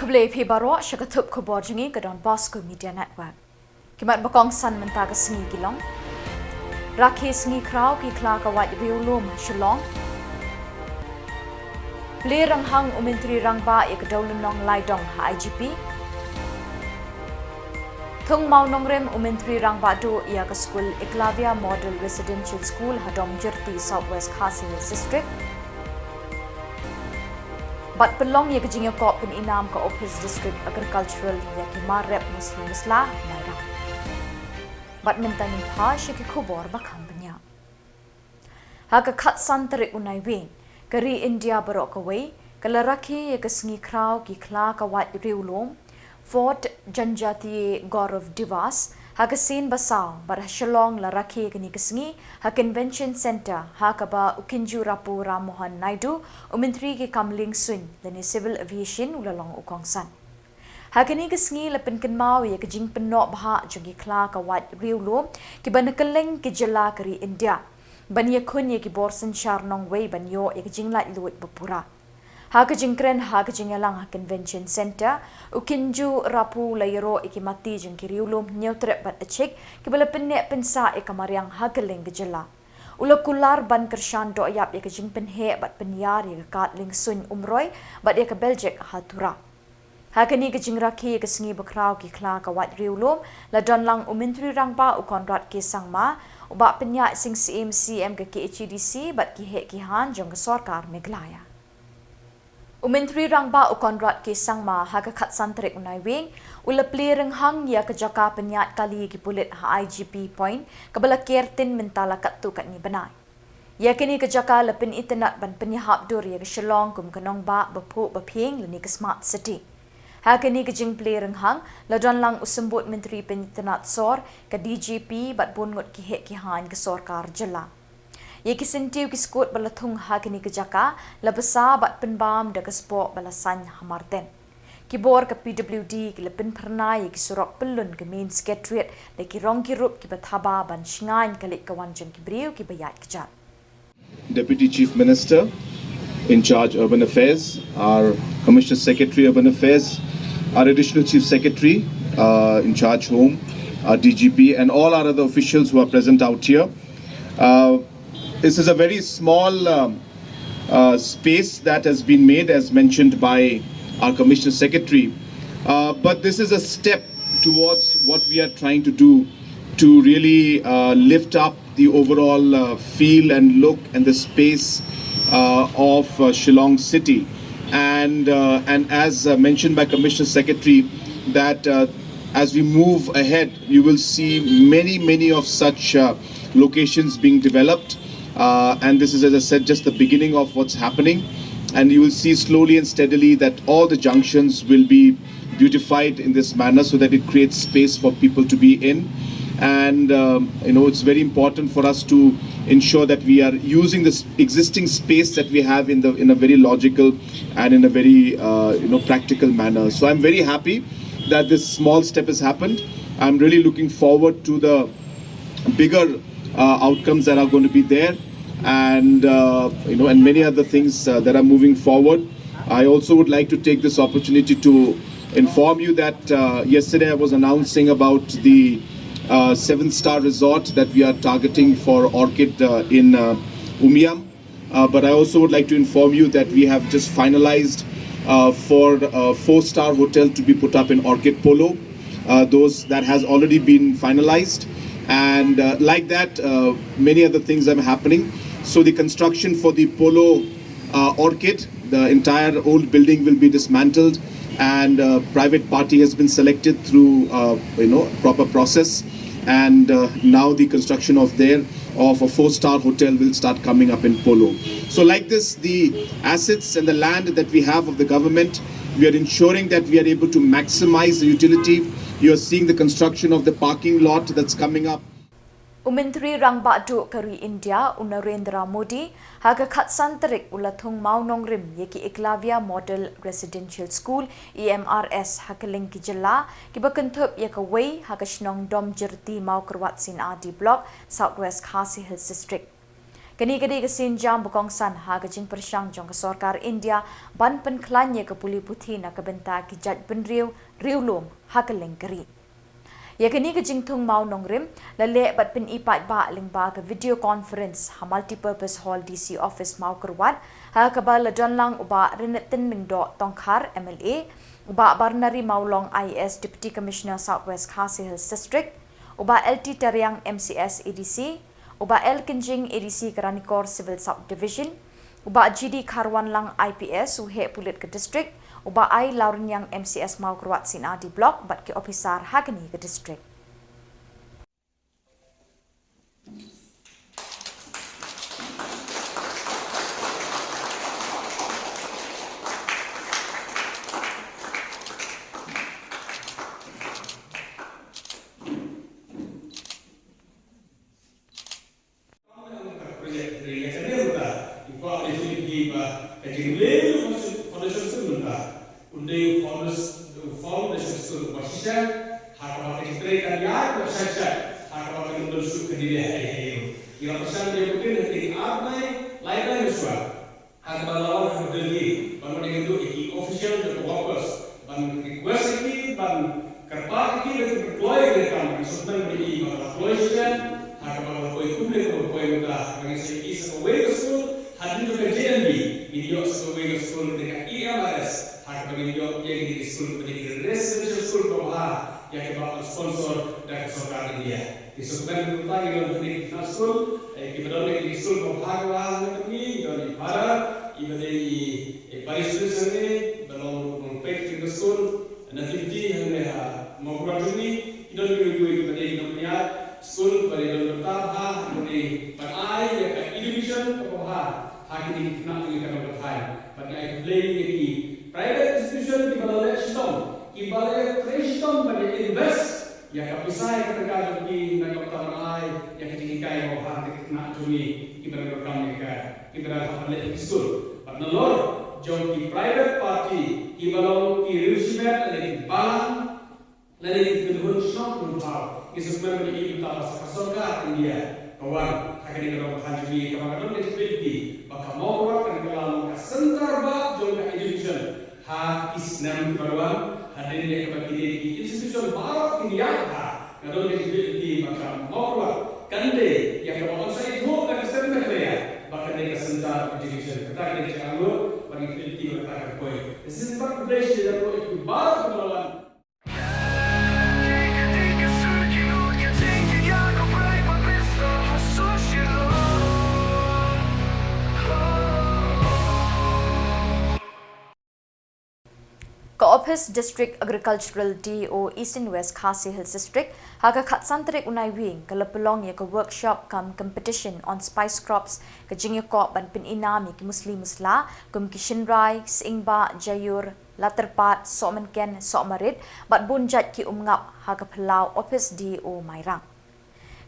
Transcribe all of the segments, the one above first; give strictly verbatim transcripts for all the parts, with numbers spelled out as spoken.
Khublei phi baroh sha ka thup khubor jong ngi ka Don Bosco Media Network. Ki mat ba kongsan mynta ka sngi ki long: Rakhe sngi khraw ki khla ka wait riewlum ha Shillong. Plie rynghang u Myntri Rangbah ïa ka Dewlynnong Laidong ha I G P. Thung Mawnongrim u Myntri Rangbah duh ïa ka skul Eklavya Model Residential School ha Dom Jyrti, South West Khasi Hills District. Bad pynlong ïa ka jingïakop pynïnam ka Office District Agricultural ïa ki mar rep musli musla ha Mairang. Bad mynta ngin phai sha ki khubor ba kham bniah. Ha ka khatsan tarik u Naiwieng, ka ri India baroh kawei ka la rakhe ïa ka sngi khraw ki khla ka wait riewlum, Fourth Janjatiya Gaurav Diwas, ha ka sien ba saw, bad ha Shillong la rakhe kane ka sngi ha Convention Centre, ha kaba u Kinjurapu Ram Mohan Naidu, u Myntri ki kam liengsuiñ lane Civil Aviation, u la long u kongsan. Ha kane ka sngi la pynkynmaw ïa ka jingpynnoh bha jong ki khla ka wait riewlum kiba na kylleng ki jylla ka ri India ban ïakhun ïa ki bor synshar nongwei ban ïoh ïa ka jinglaitluid ba pura. Ha ka jingkren ha ka jingïalang ha Convention Centre, u Kinjurapu la ïaroh ïa ki matti jong ki riewlum Hynñiewtrep bad Ïchik kiba la pynneh pynsah ïa ka mariang ha kylleng ka jylla. U la kular ban kyrshan dohïap ïa ka jingpynheh bad pynïar ïa ka kad liengsuiñ Umroi bad ïa ka Beljek ha Tura. Ha kane ka jingrakhe ïa ka sngi ba khraw ki khla ka wait riewlum, la don lang u Myntri Rangbah u Conrad K Sangma, u Bah Pynïaid Sing Syiem, C M ka K H A D C, bad ki heh ki hain jong ka sorkar Meghalaya. U Myntri Rangbah u Conrad K Sangma ha ka khatsan tarik u Naiwieng u la plie rynghang ïa ka jaka pynïaid kali ki pulit ha I G P Point, kaba la ker tin mynta la katto katne bnai. Ïa kane ka jaka la pynitynnad ban pynïahap dur ïa ka Shillong kum ka nongbah baphuh baphieng lane ka Smart City. Ha kane ka jingplie rynghang la don lang u Symbud Myntri Pynitynnad Sor, ka D G P bad bun ngut ki heh ki hain ka sorkar jylla. Ïa ki syntiew ki skud ba la thung ha kane ka jaka la bsa bad pynbam da ka spok ba la saiñ ha Marten. Ki bor ka P W D ki la pynphyrnai ïa ki surok pyllun ka Main Secretariat da ki rong ki rup kiba thaba ban shngaiñ ka leit ka wan jong ki briew kiba ïaid kjat. Deputy Chief Minister in charge Urban Affairs, our Commissioner Secretary Urban Affairs, our Additional Chief Secretary uh, in charge Home, our D G P, and all our other officials who are present out here. Uh, this is a very small um, uh, space that has been made, as mentioned by our Commissioner Secretary. Uh, but this is a step towards what we are trying to do to really uh, lift up the overall uh, feel and look and the space uh, of uh, Shillong city. And, uh, and as uh, mentioned by Commissioner Secretary, that uh, as we move ahead, you will see many, many of such uh, locations being developed. Uh, and this is, as I said, just the beginning of what's happening. And you will see slowly and steadily that all the junctions will be beautified in this manner so that it creates space for people to be in. And um, you know, it's very important for us to ensure that we are using this existing space that we have in the in a very logical and in a very uh, you know practical manner. So I'm very happy that this small step has happened. I'm really looking forward to the bigger uh, outcomes that are going to be there, and uh, you know, and many other things uh, that are moving forward. I also would like to take this opportunity to inform you that uh, yesterday I was announcing about the uh, seven-star resort that we are targeting for Orchid uh, in uh, Umiam. Uh, but I also would like to inform you that we have just finalized uh, for a four-star hotel to be put up in Orchid Polo. Uh, those that has already been finalized, and uh, like that, uh, many other things are happening. So the construction for the Polo uh, Orchid, the entire old building will be dismantled, and a private party has been selected through uh, you know proper process, and uh, now the construction of there of a four-star hotel will start coming up in Polo. So like this, the assets and the land that we have of the government, we are ensuring that we are able to maximize the utility. You are seeing the construction of the parking lot that's coming up. U Myntri Rangbah Duh ka ri India, u Narendra Modi, ha ka khatsan tarik u la thung mawnongrim ïa ki Eklavya Model Residential School, E M R S, ha kylleng ki jylla kiba kynthup ïa kawei ha ka shnong Dom Jyrti Mawkyrwat C and R D Block, South West Khasi Hills District. Kane ka dei ka sienjam ba kongsan ha ka jingpyrshang jong ka sorkar India ban pynkhlaiñ ïa ka pule puthi na ka bynta ki jait bynriew riewlum ha kylleng ka ri. Ïa kane ka jingthung mawnongrim la leh bad pyni paidbah lyngba ka video conference ha Multipurpose Hall, D C Office, Mawkyrwat, ha kaba la don lang u Bah Rynniettin Lyngdoh Tongkhar, M L A, u Bah Barnari Mawlong, I A S, Deputy Commissioner, South West Khasi Hills District, u Bah L T Tariang, M C S, A D C, u Bah L Kynjing, A D C, ka Ranikor Civil Subdivision, u Bah G D Kharwanlang, I P S, u heh pulit ka district, u Bah I Lawrniang, M C S, Mawkyrwat C and R D Block, bad ki ophisar ha kane ka district. Ka project ri ïa ka dei mynta, i kwah leh jingim ba ka jingleh foundation stone mynta. Un dei foundation, foundation stone ba shisha, ha kaba ka jingtrei kan ïaid ba shisha, ha kaba ka jingdon suk ka dei leh hai hai. Ïa la pyrshang ïa ka pynhati ar lai, lai lai shuwa. Ha kaba la wan ha ka Delhi, ban wan ïakynduh ïa ki official jong ka WAPS, ban request ïa ki, ban kyrpad ïa ki, ban kloi ïa ka kam, ban sngewthuh ïa ki, ban la kloi shisha, ha kaba la poi kumne kaba poi mynta, ban ngin sa ïohi sa kawei ka skul, hadien jong ka J N V, ngin ïoh sa kawei ka skul, kane ka E M R S, ha kaba ngin ïoh ïa kine ki skul, kine ki residential skul kaba bha, ïa kiba sponsor da ka sorkar India. Ki sngewthuh mynta ngi don hangne ki khynnah skul, eh, kiba don hangne ki skul ba bha ka bha hangne, ngi don i para, iba dei i, i parish priest hangne, ba long nongpeit ki skul, Nativity hangne ha Mawkyrwat jong ngi, ki don kiwei kiwei kiba dei ki nongpynïaid skul, ba dei don bynta bha, ba dei ban ai ïa ka education kaba bha ha kine ki khynnah jong ngi ka dong ka thaiñ. Bad ngi ai khublei ïa ki private institution kiba la leh shitom, kiba la leh trei shitom ban ïa invest ïa ka pisa, ïa ka tyngka jong ki na ka bynta ban ai ïa ka jinghikai ba bha ha ki khynnah jong ngi kiba dang donkam ïa ka, kiba dang hap ban leit ha ki skul. Bad nalor jong ki private party kiba long ki riewshimet lane ki balang lane ki kynhun shnong kynhun thaw, ngi sngewkmen ban ïohi mynta ba sa ka sorkar India ka wan ha kane ka dong ka thaiñ jong ngi, kaba ka don ka jingkyrpad ba ka Mawkyrwat kan kylla long ka center ba jong ka education. Ha ki snem kiba la wan, hadien ïa kaba kine ki institution baroh kin ïaid bha, nga don ka jingkyrpad ba ka Mawkyrwat kan dei ïa kaba yn sa ithuh da ka snem ka ïa, ba kan dei ka center of education. Kata ka dei ka jingangnud, ba ngi kyrpad ba kata kan poi. Shisien pat khublei shibun ïa phi baroh kiba la wan. Ka Office District Agricultural D O Eastern West Khasi Hills District, ha ka khatsan tarik u Naiwieng, ka la pynlong ïa ka workshop cum competition on spice crops, ka jingïakop ban pynïnam ïa ki musli musla, kum ki shynrai, syingbah, jaiur, latyrpad, sohmynken, sohmarit, bad bun jait ki umngap, ha ka phyllaw Office D O Mairang.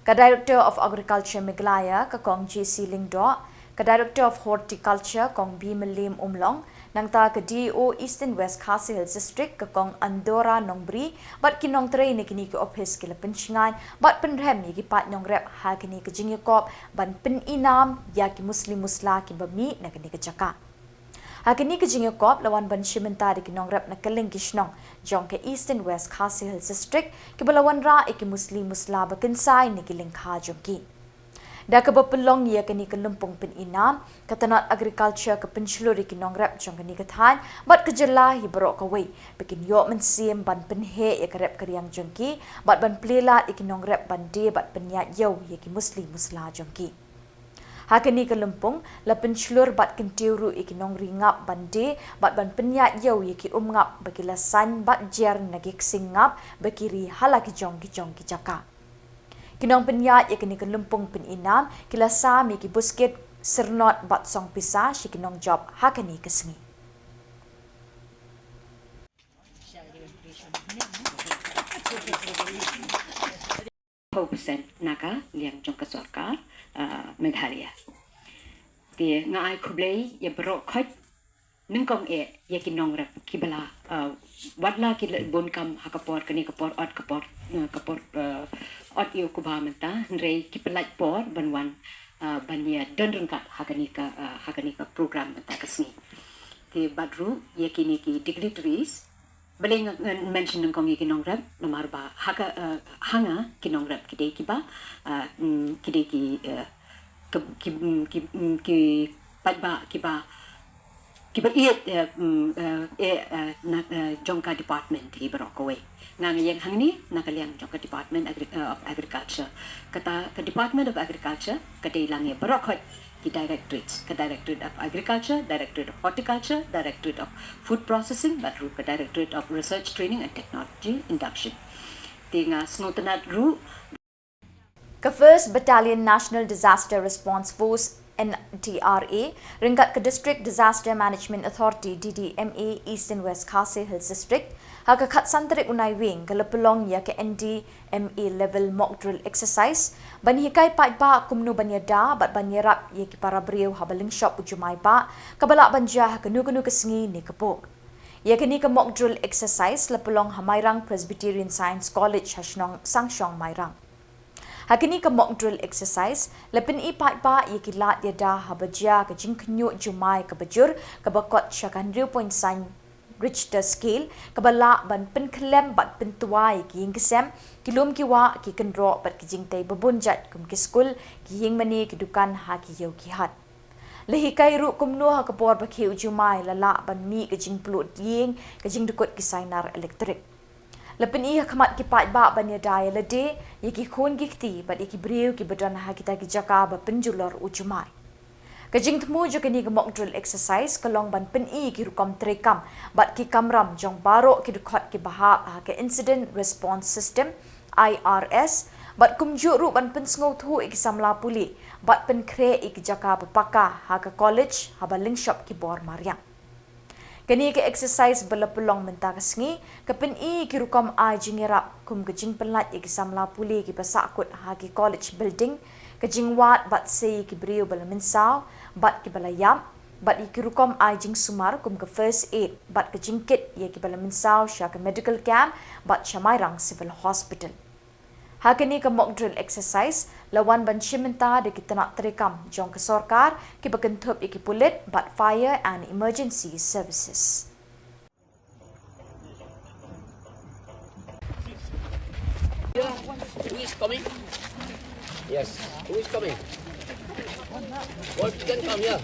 Ka Director of Agriculture Meghalaya, ka Kong J C Lyngdoh, ka Director of Horticulture, Kong B Mylliem Umlong, nangta ka D O Eastern West Khasi Hills District, ka Kong Andora Nongbri, bad ki nongtrei na kine ki ophis ki la pynshngaiñ bad pynrhem ïa ki paid nongrep ha kane ka jingïakop ban pynïnam ïa ki musli musla kiba mih na kane ka jaka. Ha kane ka jingïakop la wan ban shim bynta da ki nongrep na kylleng ki shnong jong ka Eastern West Khasi Hills District, kiba la wanrah ïa ki musli musla ba kynsai na ki lyngkha jong ki. Da kaba pynlong ïa kane ka lympung pynïnam, ka tnat agriculture ka pynshlur ïa ki nongrep jong kane ka thaiñ bad ka jylla hi baroh kawei ba kin ïoh mynsiem ban pynheh ïa ka rep ka riang jong ki bad ban plie lad ïa ki nongrep ban die bad pynïaid ïew ïa ki musli musla jong ki. Ha kane ka lympung, la pynshlur bad kyntiew ruh ïa ki nongri ngap ban die bad ban pynïaid ïew ïa ki umngap ba ki la saiñ bad jer na ki ksing ngap ba ki ri ha la ki jong ki jong ki jaka. Ki nongpynïaid ïa kane ka lympung pynïnam ki la sam ïa ki buskit, syrnod bad song pisa sha ki nongjop ha kane ka sngi. Hau percent na ka liang jong ka sorkar, ah, Meghalaya. Te nga ai khublei ïa baroh khoit nyngkong eh ïa ki nongrep kiba la, ah, wat la ki la bun kam ha ka por kane ka por ot ka por, ah, ka por, ah, ot ïa u kba mynta, hynrei ki pynlait por ban wan ah, ban ïa don ryngkat ha kane ka, ah, ha kane ka program mynta ka sngi. Te bad ruh ïa kine ki dignitaries, balei nga, nga mention nyngkong ïa ki nongrep, namar ba ha ka, ah, ha nga ki nongrep ki dei kiba, ah, mm, ki dei ki, ah, ki, ki, mm, ki, mm, ki paidbah kiba kiba ïeit, eh, mm, eh, eh, eh, na, eh, jong ka department hi baroh kawei. Nga nga ïeng hangne na ka liang jong ka Department Agri-, eh, of Agriculture. Kata ka Department of Agriculture ka dei lang ïa baroh khoit ki directorates, ka Directorate of Agriculture, Directorate of Horticulture, Directorate of Food Processing, bad ruh ka Directorate of Research, Training and Technology Induction. Te nga sngewtynnad ruh Ka First Battalion National Disaster Response Force, N D R A, ryngkat ka District Disaster Management Authority, D D M A, Eastern West Khasi Hills District, ha ka khatsan tarik u Naiwieng ka la pynlong ïa ka N D M A level mock drill exercise, ban hikai paidbah kumno ban ïada bad ban ïarap ïa ki para briew haba lyngshop u jumai bah, kaba lah ban jia ha kano kano ka sngi ne ka por. Ïa kane ka mock drill exercise la pynlong ha Mairang Presbyterian Science College ha shnong Sangshong Mairang. Ha kane ka mock drill exercise, la pyni paidbah ïa ki lad ïada haba jia ka jingkhynñiuh jumai kaba jur, kaba kot sha ka hynriew point san Richter scale, kaba lah ban pynkhyllem bad pyntwa ïa ki ïing ki sem, ki lum ki wah, ki kynroh bad ki jingtei babun jait kum ki skul, ki ïing mane, ki dukan ha ki ïew ki hat. La hikai ruh kumno ha ka por ba khie u jumai la lah ban mih ka jingpluh ïing, ka jingdukut ki sainar elektrik. La pyni ha khmat ki paidbah ban ïada ïa lade, ïa ki khun ki kti bad ïa ki briew kiba don ha kita ki jaka ba pynjulor u jumai. Ka jingthmu jong kane ka mock drill exercise ka long ban pyni ïa ki rukom treikam bad ki kamram jong baroh ki dkhot kiba hap ha ka Incident Response System, I R S, bad kumjuh ruh ban pynsngewthuh ïa ki samla pule bad pynkhreh ïa ki jaka ba paka ha ka college haba lyngshop ki bor mariang. Kane ka exercise ba la pynlong mynta ka sngi, ka pyni ki rukom ai jingïarap kum ka jingpynlait ïa ki samla pule kiba sahkut ha ki college building, ka jingwad bad sei ïa ki briew ba la mynsaw bad kiba la ïap, bad ïa ki rukom ai jingsumar kum ka first aid bad ka jingkit ïa kiba la mynsaw sha ka medical camp bad sha Mairang Civil Hospital. Ha kane ka mock drill exercise, la wan ban shim bynta da ki tnat treikam jong ka sorkar, kiba kynthup ïa ki pulit bad fire and emergency services. Who is coming? Yes, who is coming? What can come here?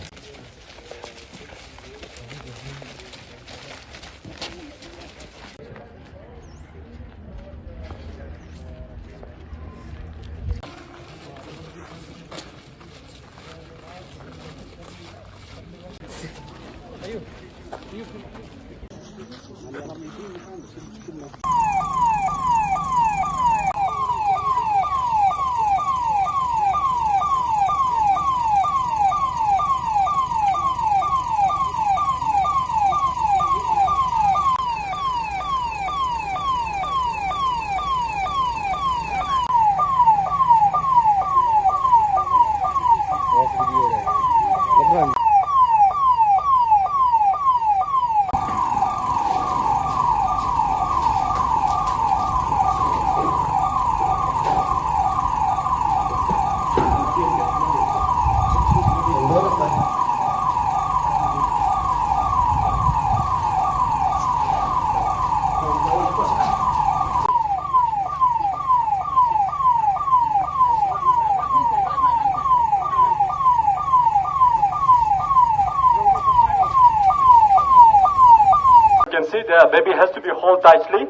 You can see the baby has to be held tightly.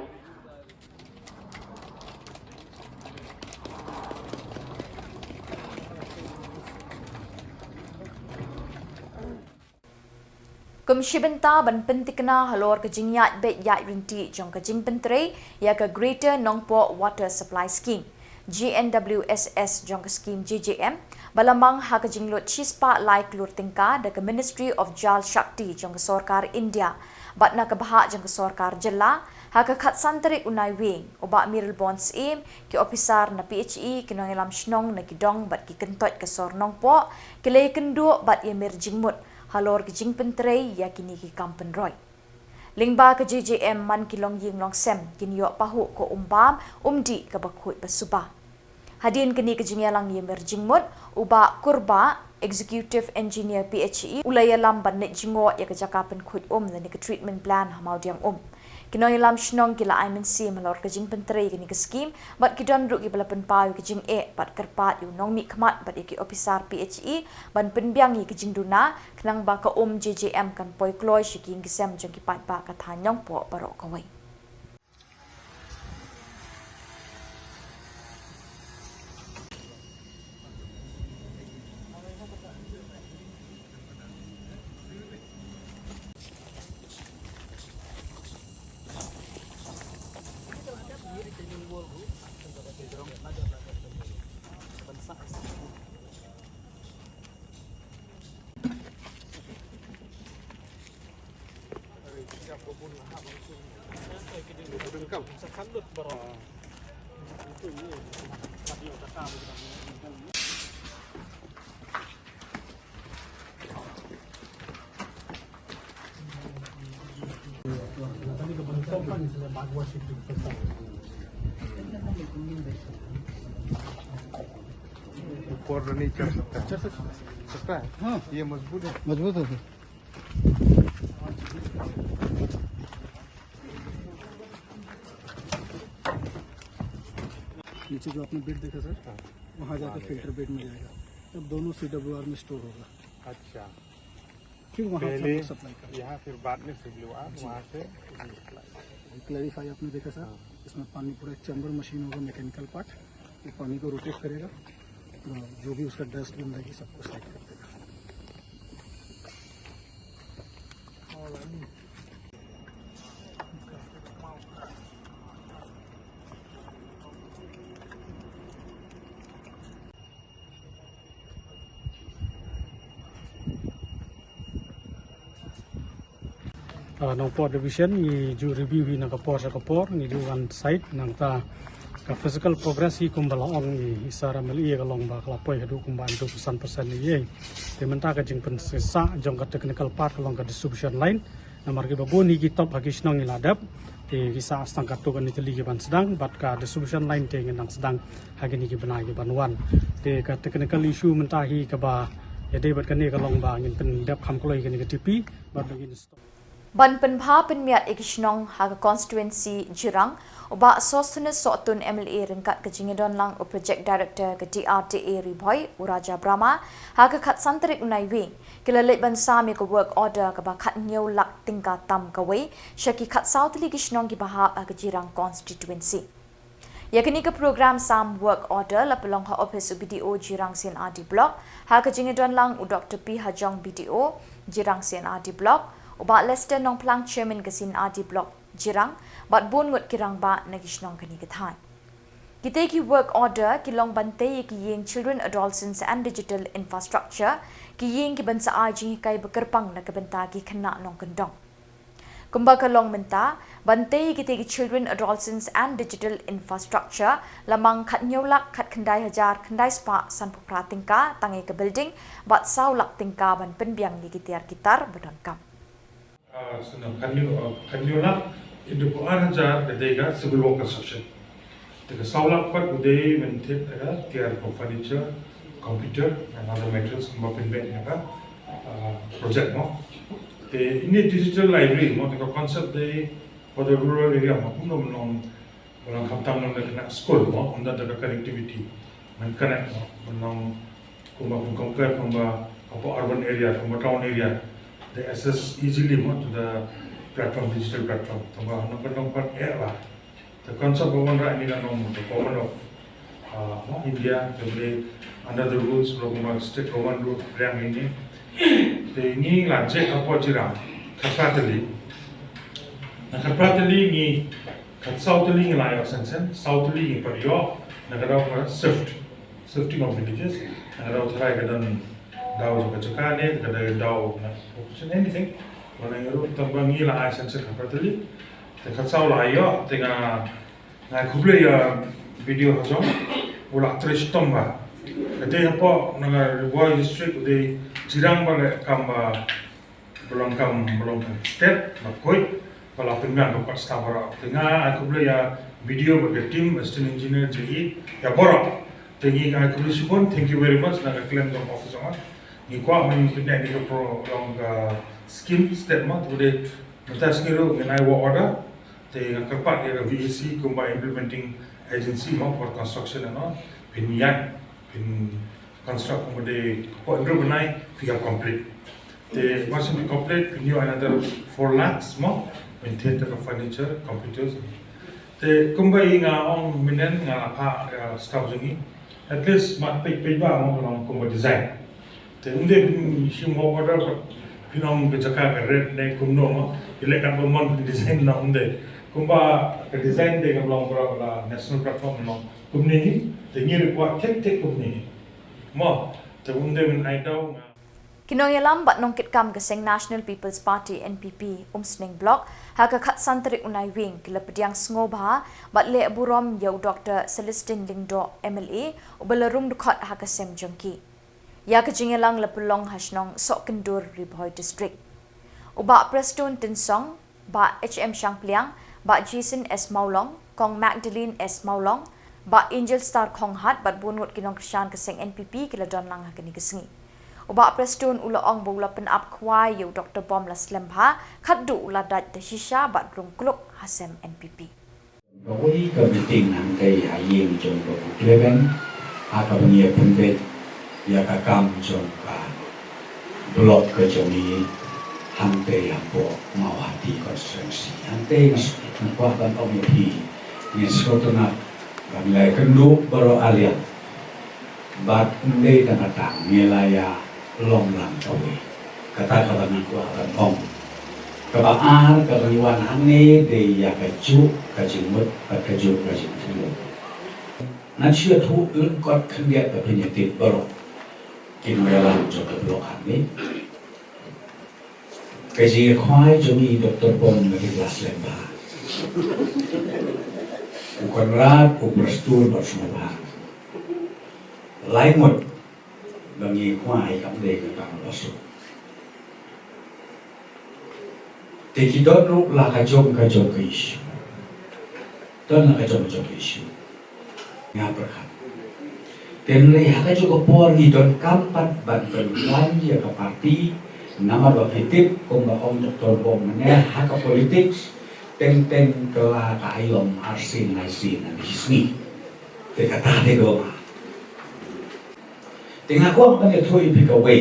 Kum shi bynta ban pyntikna halor ka jingïaid beit ïaid ryntih jong ka jingpyntrei ïa ka Greater Nongpoh Water Supply Scheme, G N W S S jong ka skim J J M, ba la mang ha ka jinglut shispah lai klur tyngka da ka Ministry of Jal Shakti jong ka Sorkar India bad na ka bhah jong ka Sorkar Jylla, ha ka khatsan tarik u Naiwieng, u Bah Mayralborn Syiem, ki ophisar na P H E, ki nongïalam shnong na ki dong bad ki kyntoit ka sor Nongpoh, ki la ïakynduh bad ïamir jingmut halor ka jingpyntrei ïa kine ki kam pynroi. Lyngba ka J J M, man ki longïing longsem kin ïoh pahuh ka um bam um dih kaba khuid ba suba. Hadien kane ka jingïalang ïamir jingmut, u Bah Kurbah, Executive Engineer P H E, u la ïalam ban leit jngoh ïa ka jaka pynkhuid um lane ka treatment plant ha Mawdiangum. Ki nongïalam shnong ki la ai mynsiem halor ka jingpyntrei ïa kane ka skhim, bad ki don ruh kiba la pynpaw ïa ka jingeh bad kyrpad ïa u nongmihkhmat bad ïa ki ophisar P H E ban pynbiang ïa ka jingduna, khnang ba ka um J J M kan poi kloi sha ki ïing ki sem jong ki paidbah ka thaiñ Nongpoh baroh kawei. ऊपर नहीं चढ़ सकता है। चढ़ सकता है। सकता है? हाँ। ये मजबूत है। मजबूत है सर। नीचे जो आपने बेड देखा सर, हाँ। वहाँ जाके हाँ, फिल्टर बेड में जाएगा। अब दोनों सीडब्ल्यूआर में स्टोर होगा। अच्छा। फिर वहाँ से हम पहले लोग सप्लाई करेंगे। यहाँ, फिर बाद में सीडब्ल्यूआर, जी। वहाँ से सप्लाई। क्लैरिफायर आपने देखा सर, हाँ। इसमें पानी पूरा एक चैम्बर मशीन होगा, मैकेनिकल पार्ट, वो पानी को रोटेट करेगा, तो जो भी उसका डस्ट गंदगी सबको साइड कर देगा। Ah, Nongpoh Division ngi ju review hi na ka por sha ka por, ngi ju wan site, nangta ka physical progress hi kumba la ong i Sir M L A ka long ba ka la poi haduh kumba eighty percent percent hi. Te mynta ka jingpynsah jong ka technical part ka long ka distribution line. Namar kiba bun hi ki top ha ki shnong ngi la dep. Te ki sah tang katto katne tylli ki ban sdang, bad ka distribution line te ngin nang sdang ha kine ki bnai ki ban wan. Te ka technical issue mynta hi kaba ïadei bad kane ka long ba ngin pyndep kham kloi kane ka T P, bad ba ngin stop. Ban pynbha pynmiat ïa ki shnong ha ka constituency Jirang, u Bah Sosthenes Sohtun M L A ryngkat ka jingïadonlang u Project Director ka D R D A Ri Bhoi, u Raja Brahma, ha ka khatsan tarik u Naiwieng, ki la leit ban sam ïa ka work order kaba khathynñiew lak tyngka tam kawei sha ki khatsaw tylli ki shnong kiba hap ha ka Jirang constituency. Ïa kane ka program sam work order la pynlong ha ophis u B D O Jirang C and R D Block, ha ka jingïadonlang u Doctor P Hajong, B D O Jirang C and R D Block, u Bah Lester Nongphlang, Chairman ka C and R D Block Jirang, bad bun ngut ki rangbah na ki shnong kane ka thaiñ. Kitei ki work order ki long ban tei ïa ki ïing Children, Adolescents and Digital Infrastructure, ki ïing ki ban sa ai jinghikai ba kyrpang na ka bynta ki khynnah nongkyndong. Kumba ka long mynta, ban tei ïa kitei ki Children, Adolescents and Digital Infrastructure la mang khathynñiew lak khatkhyndai hajar khyndai spah sanphew phra tyngka tang ïa ka building, bad saw lak tyngka ban pynbiang ïa ki tiar ki tar ba donkam. Ah, sngewbha, khathynñiew, ah, khathynñiew lak into ar hajar ka dei ka civil work construction. Te ka saw lak pat ka dei ban thied ïa ka tiar ka furniture, computer and other materials kumba pynbeit ïa ka, ah, project mo. Te ine digital library mo, te ka concept dei for the rural area mo, kumno ban long, ban long khamtam na ka school mo, ynda da ka connectivity, ban connect mo, ban long kumba phin compare kumba hapoh urban area, kumba town area, they access easily mo to the platform, digital platform. Te ba nang ka nang pat eh ba. Te kawei sa government ra ini na nong, the government of, uh, no, India, they play under the rules of government, state government rule, yang ini. Te ini la je hapoh Jirang, khatphra tylli. Na khatphra tylli ngi, khatsaw tylli ngi la ïoh sanction, saw tylli ngi pat ïoh, na ka daw ka SIFT, Safety of Villages, na ka daw tharai ka don daw jong ka jaka ne, ka daw daw na population, anything. Wan ngi ruh tang ba ngi la ai sanction khatphra tylli. Te khatsaw la ïoh, te nga, nga khublei ïa B D O Hajong, u la trei shitom ba. Ka dei hapoh na ka Ri Bhoi district, u dei Jirang ba leh kam ba, ba long kam, ba long kam state, ba khuid, ba la pynbiang ka kot staff baroh. Te nga ai khublei ïa B D O bad ka team, assistant engineer, J E, ïa baroh. Ngi ai khublei shibun, thank you very much na ka khlem jong office jong nga. Ngi kwah ban pynlong ïa ka pro long ka scheme step ma tu de mynta sngi ruh ngin ai work order. Te nga kyrpad ïa ka V A C kumba implementing agency ma for construction and all. Phin ïaid phin construct kumba de ko ndru bnai phi ïa complete. Te once we complete, we need another four lakhs ma, phin theater, furniture, computers. Te kumba i nga ong mynne nga la phah ïa staff jong ngi. At least mat peit peit ba ma long kumba design. Te ym dei phin shim work order phin ong ka jaka ka red ne kumno ma. I leh katba mon phin design na ym dei. Kumba ka design de ka long ba la national platform long kumne hi. Te ngi require thik thik kumne hi. Mo, te ym dei phin ai daw nga. Ki nongïalam bad nongkitkam ka seng National People's Party, N P P, Umsning Block, ha ka khatsan tarik u Naiwieng, ki la pdiang sngewbha bad leh burom ïa u Doctor Celestine Lyngdoh, M L A, uba la rung dkhot ha ka sem jong ki. Ïa ka jingïalang la pynlong ha shnong Sohkyndur, Ri Bhoi District. U Bah Prestone Tynsong, Bah H M Shangpliang, Bah Jason S Mawlong, Kong Magdalene S Mawlong, Bah Angel Star Khonghat bad bun ngut ki nongkyrshan ka seng N P P ki la don lang ha kane ka sngi. U Bah Prestone u la ong ba u la pynap khwai ïa u Doctor Bom la slem bha, khatduh u la dait da shisha bad rung kluk ha sem N P P. Kawei ka meeting hangtei ha ïing jong u Clement, ha kaba ngi ïa pynbeit ïa ka kam jong ka block ka jong ngi hangtei hapoh Mawhati constituency. Hangtei nga s-, nga kwah ban ong ïa phi, ngi sngewtynnat ban ïa kynduh baroh arliang. Bad ym dei tang kata, ngi la ïa long lang kawei. Kata kaba nga kwah ban ong. Kaba ar kaba ngi wan hangne dei ïa kajuh ka jingmut bad kajuh ka jingthmu. Ngan shu ïathuh lyngkot khyndiat ba phin ïa tip baroh ki nongïalam jong ka block hangne. Ka jingïakhwai jong i Doctor Bom ka la slem bha. U Conrad, u Prestone bad sngewbha. Lai ngut ba ngi khwai kam dei ka kam la suk. Te ki don ruh la ka jong ka jong ka issue. Don la ka jong ka jong ka issue. Nga pyrkhat. Te hynrei ha ka jong ka por ngi donkam pat ban pynwan ïa ka party, namar ba phi tip kumba ong Doctor Bom mynne ha ka politics, teng teng kylla ka aïom arsien laisien ha ka sngi. Te kata te kaba ma. Te nga kwah ban ïathuh ïa phi kawei,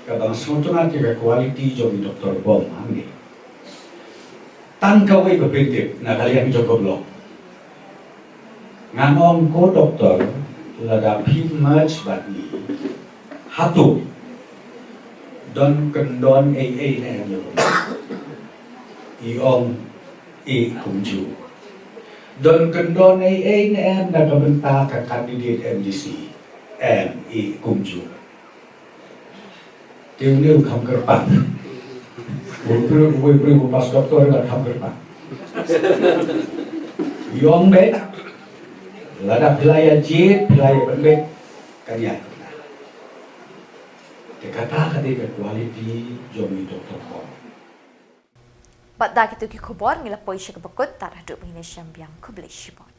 kaba nga sngewtynnat ïa ka quality jong i Doctor Bom hangne. Tang kawei ba phin tip na ka liang jong ka block. Ngan ong ko Doctor, lada phi merge bad ngi, hato don kyndon ei ei ne em ïa ka block? I ong i kumjuh. Don kyndon ei ei ne em na ka bynta ka candidate M D C? Em, i kumjuh. Te une u kham kyrpang. U briew, u briew u pass doctor u kham kyrpang. I ong beit, lada phi la ïa jied, phi la ïa pynbeit, kan ïa. Te kata ka dei ka quality jong i Doctor Bom. Bad da kito ki khubor ngi la poi sha kaba kut, tad haduh ba ngin ïashem biang, khublei shibun.